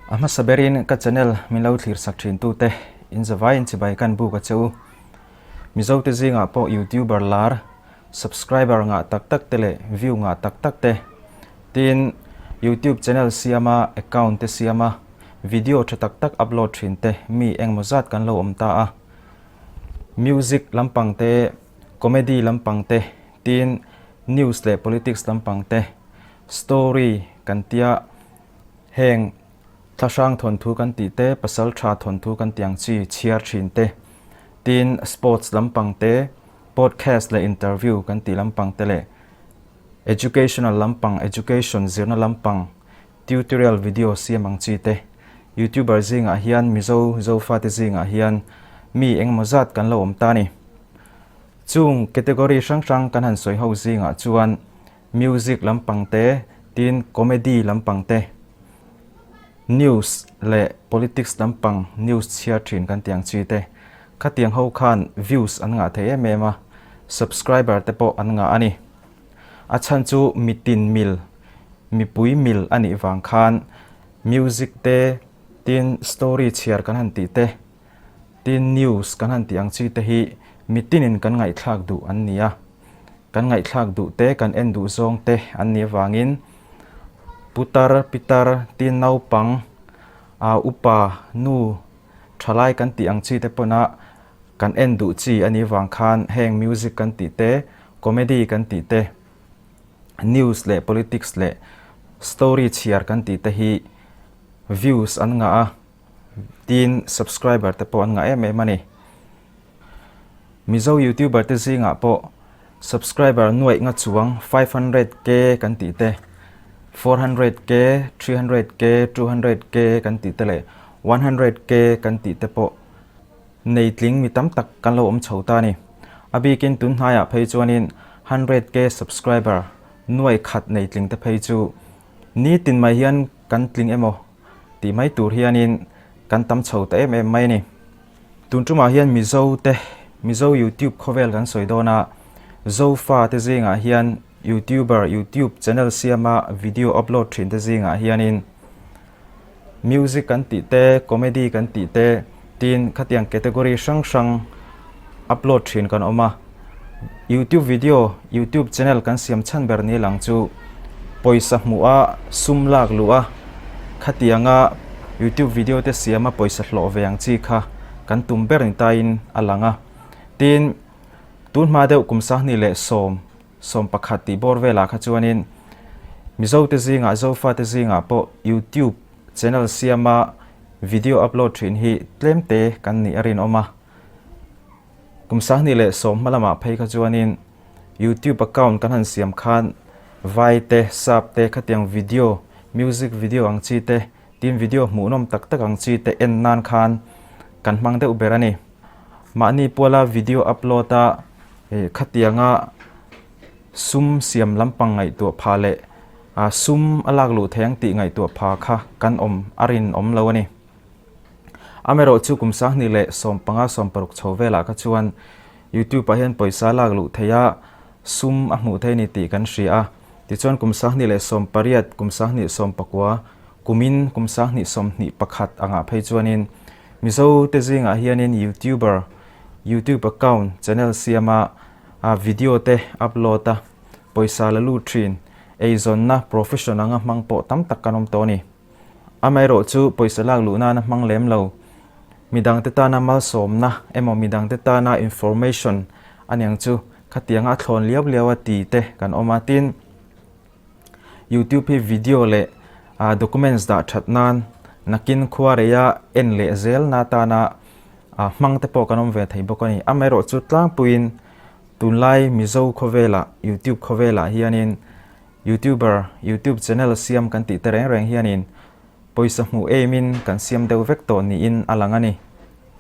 A hmasa berin ka channel min lo thlir sak thin tute in zavai in chibai kan buk a che u. Mizo te zingah pawh youtuber lar, subscriber ngah tak tak te leh view ngah tak tak te tin youtube channel siama account te siama video tha tak tak upload thin te mi engmaw zat kan lo awm ta a. Music lampang te, comedy lampang te tin news leh politics lampang te story kan tia heng thlahrang thawnthu kan tih te, pasal tha thawnthu kan tih ang chi chhiar thin te tin sports lampang te, podcast leh interview kan tih lampang te leh educational lampang, education zirna lampang tutorial video siam ang chi te youtuber zingah hian Mizo Zofate zingah hian mi engemaw zat kan lo awm ta a ni. Chung category hrang hrang kan han sawi ho zingah chuan music lampang te, tin comedy lampang te, news leh politics lampang news chhiar thin kan tih ang chi te, khatiang ho khan views an ngah thei em em a, subscriber te pawh an ngah a ni. A chhan chu mitin mil, mipui mil a nih vang khan music te, tin story chhiar kan han tih te, Tin, news kan han tih ang chi te hi mitinin kan ngaihthlak duh an ni a, kan ngaihthlak duh te, kan en duh zawng te an nih avangin putar, pitar, tin naupang, aa upa, nu, thalai kan tih ang chi te pawna kan en duh chi a nih avang khan heng music kan tih te, comedy kan tih te, news leh politics leh story chhiar kan tih te hi views an ngah a. Tin, subscriber te pawh an ngah em em a ni. Mizo youtuber te zingah pawh subscriber nuaih nga chuang 500k kan tih te, 400k, 300k, 200k kan tih te leh 100k kan tih te pawh nei tling mi tam tak kan lo awm chho ta a ni. A bikin tun hnaiah phei chuanin 100k subscriber nuaih khat nei tling te phei chu nitin mai hian kan tling emaw tih mai tur hianin kan tam chho ta em em mai a ni. Tun tumah hian Mizo te, Mizo YouTube khawvel kan sawi dawn a, Zofa te zingah hian YouTuber, YouTube channel siama video upload thin te zingah hianin music kan tih te, comedy kan tih te, tin khatiang category hrang hrang upload thin kan awm a. YouTube video, YouTube channel kan siam chhan ber ni lang chu pawisa hmuh a, sum lak luh a, khatianga YouTube video te siama pawisa hlawh ve ang chi kha kan tum ber ni tain a lang a. Tin, tun hma deuh kum sahnih leh sawm, 11 tih bawr velah kha chuanin Mizo te zingah, Zofa te zingah pawh YouTube channel siama video upload thin hi tlem te kan nih a rinawm a. Kum 2010 hma lamah phei kha chuanin YouTube account kan han siam khan vai te, sap te khatiang video, music video ang chi te, tin video hmuhnawm tak tak ang chi te en nan khan kan hmang deuh ber a ni. Mahni puala video upload a khatianga sum siam lampang ngaihtuah pha leh sum a lak luh thei ang tih ngaihtuah pha kha kan awm a rinawm lo a ni. Amaherawh chu kum 2015 16 chho velah kha chuan YouTube ah hian pawisa lak luh theih a, sum a hmuh thei a ni tih kan hria a. Tichuan kum 2018, kum 2019, kumin kum 2021 angah phei chuanin Mizo te zingah hianin YouTuber, YouTube account, channel siama video te upload a, pawisa la lut thin, eizawnna profession anga hmang pawh tam tak kan awm tawh a ni. Amaherawh chu pawisa lak luh nana hmang lem lo, midangte tana malsawmna emaw midangte tana information a niang chu khatianga a thlawn liau liau a ti te kan awm a. Tin, YouTube hi video leh documents dah that nan nakin khua reia en leh zel na tana hmang te pawh kan awm ve thei bawk a ni. Amaherawh chu tlangpuiin tunlai Mizo khawvelah YouTube khawvelah hianin Youtuber, YouTube channel siam kan tih te reng reng hianin pawisa hmuh aimin kan siam deuh vek tawh niin a lang a ni.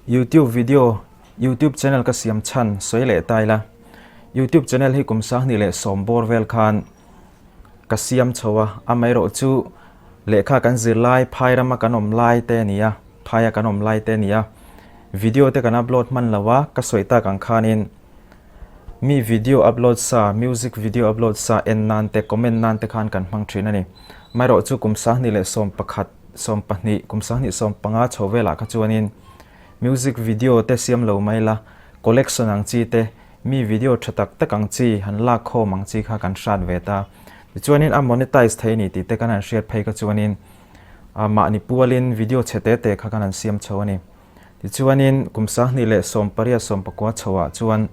YouTube video, YouTube channel ka siam chhan sawi leh ta ila. YouTube channel hi kum 2010 bawr vel khan ka siam chho a, amaherawh chu lehkha kan zir lai, phai rama kan awm lai te a ni a, phaia kan awm lai te a ni a, video te kan upload hman lo a, ka sawi tak ang khanin, Mi video upload sa, music video upload sa en nan te, comment nan te khan kan hmang thin a ni. Amaherawh chu kum 2011, 12 kum 20 15 chho velah kha chuanin music video te siam lo mai la, collection ang chi te, mi video tha tak tak ang chi han lak khawm ang chi kha kan hrat ve ta. Tichuanin a monetize thei a ni tih te kan han hriat phei kha chuanin mahni pualin video chhe te te kha kan han siam chho a ni. Tichuanin kum 2018 14 chhoah chuan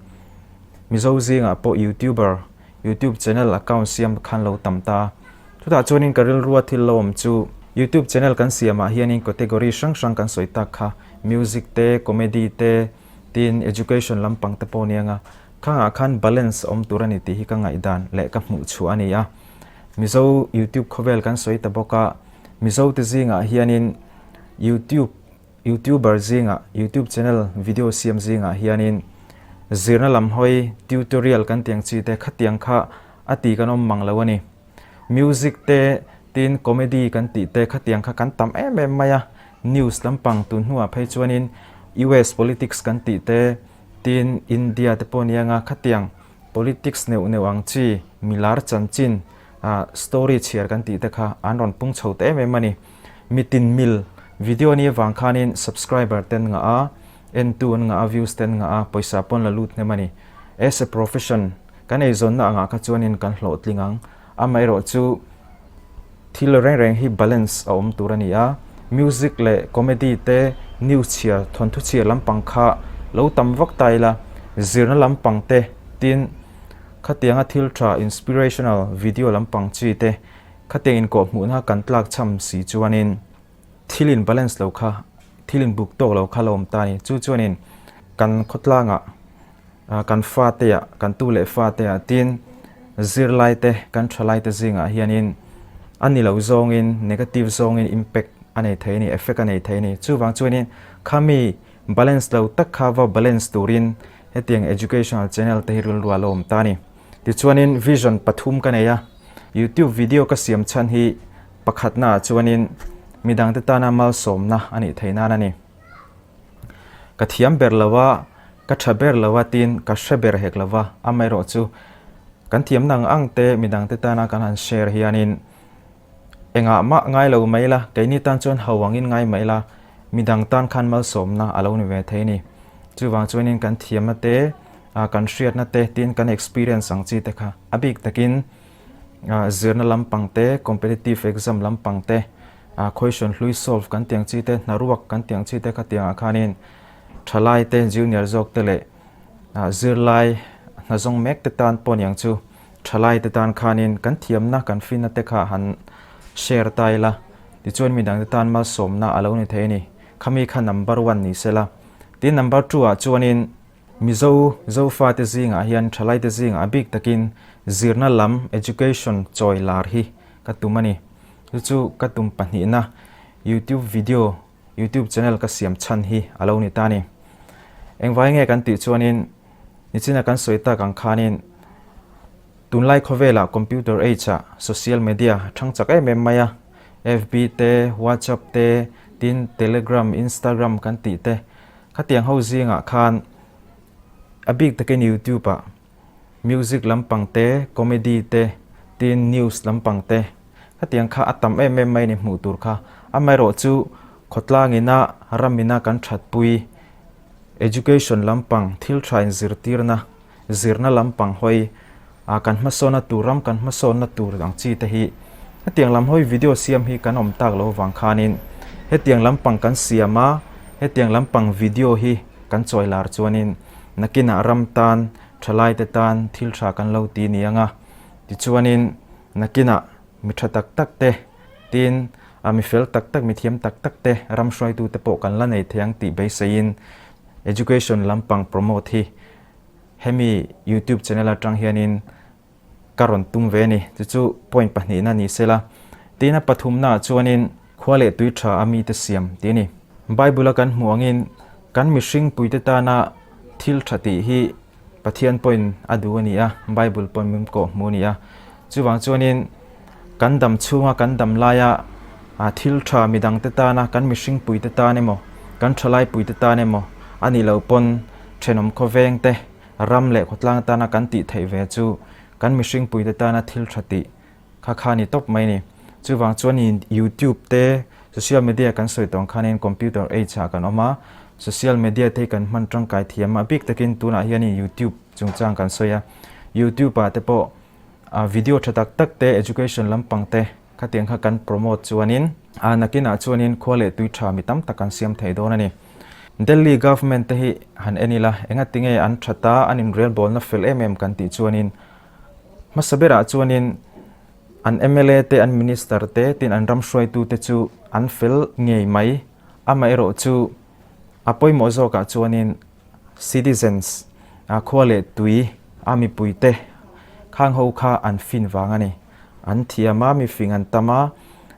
Mizo zingah pawh YouTuber, YouTube channel account siam khan lo tam ta. Chutah chuanin ka rilrua thil lo awm chu YouTube channel kan siamah hianin category hrang hrang kan sawi tak kha, music te, comedy te, tin education lampang te pawh nia nga, khangah khan balance awm tur a ni tih hi ka ngaihdan leh ka hmuh chhuah a ni a. Mizo YouTube khawvel kan sawi ta bawk a, Mizo te zingah hianin YouTube YouTuber zingah, YouTube channel video siam zingah hianin zirna lam hawi tutorial kan tiang chi te khatiang kha a ti kan awm mang lo a ni. Music te, tin comedy kan tih te khatiang kha kan tam em em mai a. News lampang tun hnuah phei chuanin US politics kan tih te, tin India te pawh nia nga khatiang politics neuh neuh ang chi milar chanchin story chhiar kan tih te kha an rawn pung chho ta em em a ni. Mitin mil video ni avang khanin subscriber ten ngah a, entu an ngah a, views ten ngah a, pawisa pawn la lut hnem a ni. As a profession, kan eizawnna angah kha chuanin kan hlawhtling ang. Amaherawh chu thil reng reng hi balance a awm tur a ni a, music leh comedy te, news chhiar, thawnthu chhiar lampang kha lo tam vak ta ila, zirna lampang te, tin khatianga thil tha inspirational video lampang chi te, Khatiang inkawhhmuhna kan tlak cham si chuanin thil in balance lo kha, thil in buk tawk lo kha la awm ta a ni. Chu chuanin kan khawtlangah, kan fateah, kan tu leh fateah tin zirlaite, kan thalaite zingah hianin a ni lo zawngin, negative zawngin impact a nei thei a ni, effect a nei thei a ni. Chuvang chuanin khami balance lo tak kha va balance turin hetiang educational channel te hi rilru a la awm ta a ni. Tichuanin vision pathum ka nei a. YouTube video ka siam chhan hi pakhatnaah chuanin midangte tana malsawmna a nih theih nan a ni. Ka thiam ber lo a, ka tha ber lo a tiin ka hre ber hek lo va, amaherawh chu kan thiamna ang ang te midangte tana kan han share hianin engah mah ngai lo mai ila, keini tan chuan ho angin ngai mai ila, midang tan khan malsawmna a lo ni ve thei a ni. Chuvang chuanin kan thiamna te, kan hriatna te tiin kan experience ang chi te kha a bik takin zirna lampang te, competitive exam lampang te, question hlui solve kan tih ang chi te, hnaruak kan tih ang chi te kha tiangah khanin thalai te, junior zawk te leh zirlai hna zawng mek te tan pawh niang chu thalai te tan khanin kan thiamna kan finna te kha han share ta ila tichuan midang te tan malsawmna a lo ni thei a ni. Khami kha number one ni sela. Tin number two ah chuanin Mizo Zofate zingah hian thalaite zingah a bik takin zirna lam, education, chawi lar hi ka tum a ni. Chu chu ka tum pahnihna YouTube video, YouTube channel ka siam chhan hi a lo ni ta a ni. Engvai nge kan tih chuanin nichina kan sawi tak ang khanin tunlai khawvelah computer age ah social media thang chak em em mai a, FB te, WhatsApp te, tin Telegram, Instagram kan tih te, Khatiang ho zingah khan a bik takin YouTube ah music lampang te, comedy te, tin news lampang te khatiang kha a tam em em mai a ni hmuh tur kha. Amaherawh chu khawtlang ina ram ina kan thatpui education lampang thil tha inzirtirna zirna lampang hawi ah kan hmasawnna tur ram kan hmasawnna tur ang chi te hi hetiang lam hawi video siam hi kan awm tak lo vang khanin hetiang lampang kan siam a hetiang lampang video hi kan chawi lar chuanin nakinah ram tan thalai te tan thil tha kan lo ti ni ang a tichuanin nakinah mi tha tak tak te tin a mi fel tak tak mi thiam tak tak te ram hruaitu te pawh kan la nei thei ang tih beiseiin education lampang promote hi Hemi YouTube channel atang hianin ka rawn tum ve a ni. Chu chu point pahnihna ni se la. Tin a pathumnaah chuanin khua leh tui tha a mite siam tih a ni. Bible a kan hmuh angin kan mihring puite tana thil tha tih hi Pathian pawhin a duh a ni a, Bible pawhin min kawh hmuh a ni a. Chuvang chuanin kan dam chhunga kan dam laia thil tha midangte tana kan mihring puite tan emaw, kan thalai puite tan emaw a nih loh pawn Thenawm khawveng te, ram leh khawtlang tana kan tih theih ve chu kan mihring puite tana thil tha tih kha kha ni tawp mai ni. Chuvang chuan in YouTube te, Social media kan sawi tawng khanin computer age ah kan awm a, social media te hi kan hman tangkai thiam a, bik takin tunah hianin youtube chungchang kan sawi a, youtube ah te pawh video tha tak tak te education lampang te khatiang kha kan promote chuanin nakinah chuanin khua leh tui tha mi tam tak kan siam thei dawn a ni. Delhi government te hi han en ila engatinge an that a, an inrelbawlna fel em em kan tih chuanin hmasa berah chuanin An mla te, an minister te, tin an ram hruaitute chu an fel ngei mai. Amaherawh chu a pawimawh zawkah chuanin citizens, khua leh tui a mipuite khang ho kha an fin vang a ni. An thiam a, mifing an tam a,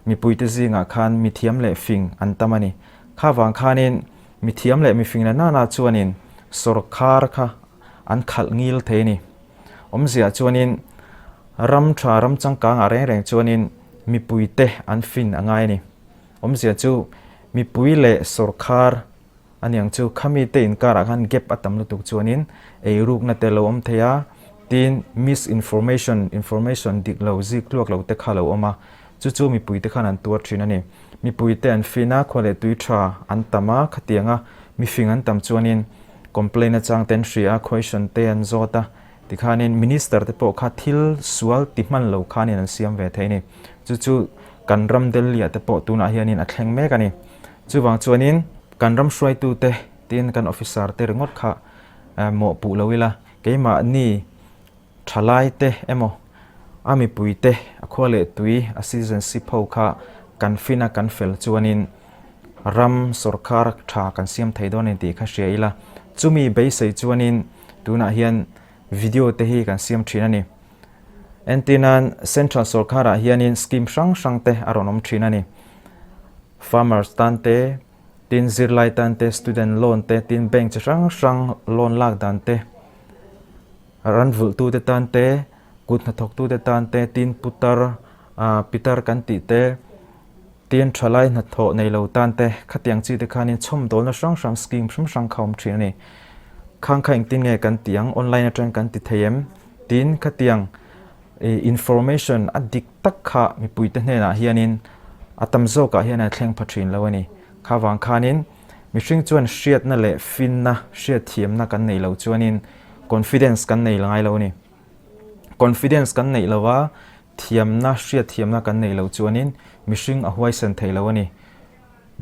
mipuite zingah khan mithiam leh fing an tam a ni. Kha vang khanin mithiam leh mifing la nana chuanin sawrkhar kha an khalh ngil thei a ni. Awmzia chuanin Ram tha, ram changkangah reng reng chuanin mipuite an fin a ngai a ni. Awmzia chu mipui leh sawrkhar a niang chu khami te inkarah khan gap a tam lutuk chuanin eirukna te lo awm thei a, tin misinformation, information dik lo, zik tluak lo te kha lo awm a, chu chu mipuite khan an tuar thin a ni. Mipuite an fin a, khua leh tui tha an tam a, khatianga mifing an tam chuanin complaint achang te an hria a, question te an zawt a, Tikhanin Minister te pawh kha thil sual ti hman lo khanin an siam ve thei a ni. Chu chu kan ram Delhi ah te pawh tunah hianin a thleng mek a ni. Chuvang chuanin kan ram hruaitute tin kan officer te ringawt kha mawhpuh lo ila, keimahni thalai te emaw a mipui te a khua leh tui a citizenship ho kha kan fin a kan fel chuanin ram sawrkar tha kan siam thei dawn a ni tih kha hria ila. Chumi beisei chuanin Tunah hian video te hi kan siam thin a ni. Entirnan Central sawrkharah hianin scheme hrang hrang te a rawn awm thin a ni. Farmers tan te, tin zirlai tan te, student loan te, tin bank chi hrang hrang loan lak dan te, ran vulhtute tan te, kut hnathawktute tan te, tin putar, pitar kan tih te, Tin, thalai hnathawh nei lo tan te, khatiang chi te khanin chhawmdawlna hrang hrang scheme hrim hrang kha awm thin a ni. Khang kha engtin nge kan ti ang, online atang kan ti thei em? Tin, khatiang information a dik tak kha mipuite hnenah hianin a tam zawkah hian a thleng pha thin lo a ni. Kha vang khanin mihring chuan hriatna leh finna, hriatthiamna kan nei lo chuanin confidence kan nei ngai lo a ni. Confidence kan neih lova Thiamna, hriatthiamna kan neih loh chuanin mihring a huaisen thei lo a ni.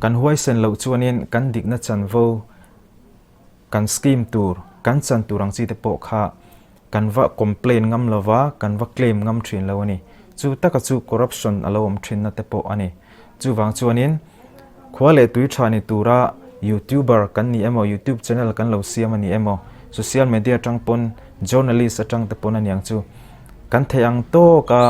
Kan huaisen loh chuanin kan dikna chanvo, kan scheme tur, kan chan tur ang chi te pawh kha kan va complain ngam lo va, kan va claim ngam thin lo a ni. Chu taka chu corruption a lo awm thinna te pawh a ni. Chuvang chuanin khua leh tui tha ni tura YouTuber kan ni emaw, YouTube channel kan lo siam a ni emaw, social media atang pawn journalist atang te pawn a niang chu kan theih ang tawka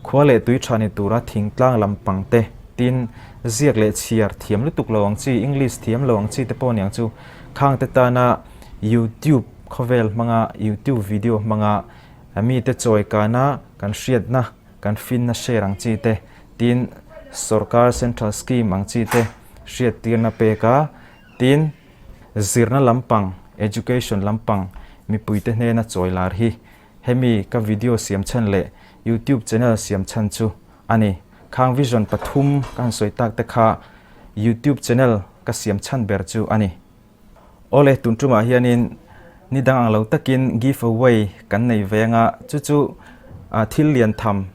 khua leh tui tha ni tura thingtlang lampang te tin ziak leh chhiar thiam lutuk lo ang chi, English thiam lo ang chi te pawh a niang chu khang te tana YouTube khawvel hmanga YouTube video hmanga mite chawi kana kan hriatna kan finna share ang chi te Tin, sorkar central scheme ang chi te hriattirna pek a, tin, zirna lampang, education lampang mipuite hnena chawi lar hi hemi ka video siam chhan leh YouTube channel siam chhan chu a ni. Khang vision pathum ka han sawi tak te kha YouTube channel ka siam chhan ber chu a ni. Awle, tun tumah hianin ni dang ang lo takin give away kan nei ve anga chu chu thil lian tham,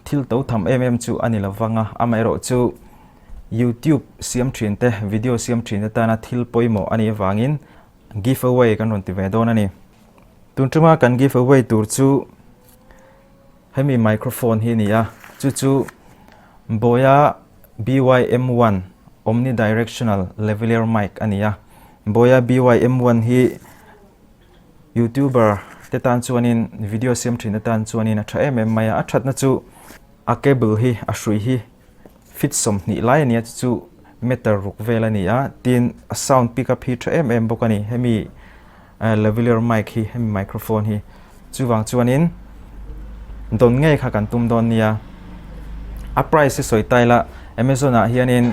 thil to tham em em chu a ni lo vang a, amaherawh chu YouTube siam thin te, video siam thin te tana thil pawimawh a nih avangin give away kan rawn ti ve dawn a ni. Tun tuma kan give away tur chu hemi microphone hi a ni a, chu chu Boya BYM1 Omnidirectional Lavalier Mic a ni a, Boya BYM1 hi YouTuber te tan chuanin video siam thin atan chuanin a tha em em mai a, a thatna chu a cable hi a hrui hi feet 20 lai a ni a, chu chu meter ruk vel a ni a, tin a sound pick up hi tha em em bawk a ni, hemi lavalier mic hi hemi microphone hi chuvang chuanin dawn ngei kha kan tum dawn nia a price hi sawi tai la Amazon ah hianin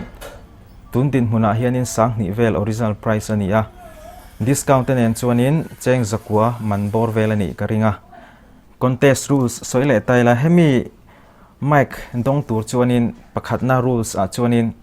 tun dinhmunah hianin 2000 vel original price a ni a discount te nen chuanin cheng zakua man bawr vel a nih ka ring a contest rules sawi leh tai la hemi mic dawng tur chuanin pakhatna rules ah chuanin.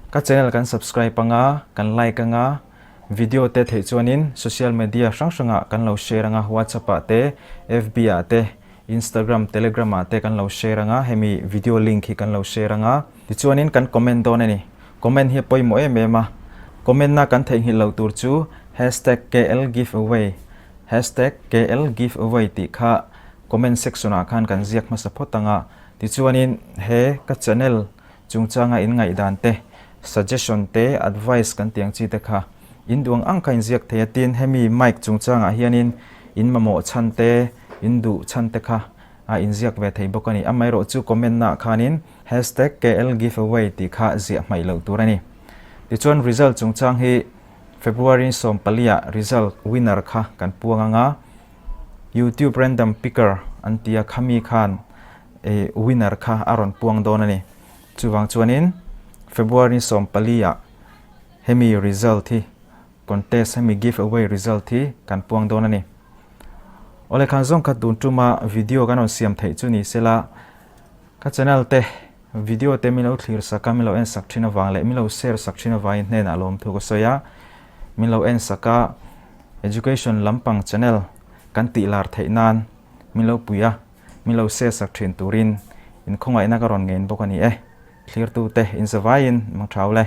Ka channel kan subscribe anga, kan like anga, video te theih chuanin social media hrang hrangah kan lo share anga, WhatsApp ah te, FB ah te, Instagram, Telegram ah te kan lo share anga, hemi video link hi kan lo share anga. Tichuanin kan comment dawn a ni. Comment hi a pawimawh em em a. Comment na kan theihnghilh loh tur chu hashtag KLGiveaway, hashtag KLGiveaway tih kha comment section ah khan kan ziak hmasa phawt anga. Tichuanin he ka channel chungchanga in ngaihdan te, suggestion te, advice kan tih ang chi te kha in duh ang ang kha in ziak thei a. Tin, hemi mic chungchangah hianin in mamawh chhan te, in duh chhan te kha a inziak ve thei bawk a ni. Amaherawh chu comment naah khanin hashtag KLGiveaway tih kha ziah hmaih loh tur a ni. Tichuan result chungchang hi February 14 ah result winner kha kan puang ang a, YouTube random picker an ti a khami khan eh winner kha a rawn puang dawn a ni. Chuvang chuanin February 14 ah hemi result hi contest hemi giveaway result hi kan puang dawn a ni. Awle khan zawng khat tun tuma video kan rawn siam theih chu ni sela ka channel te video te min lo thlir sak a min lo en sak thin avang leh min lo share sak thin avangin hnenah lawmthu ka sawi a min lo en sak a education lampang channel kan tih lar theih nan min lo pui a min lo share sak thin turin in khawngaihna ka rawn ngen bawk a ni e thlirtu te in zavaiin mangthau le.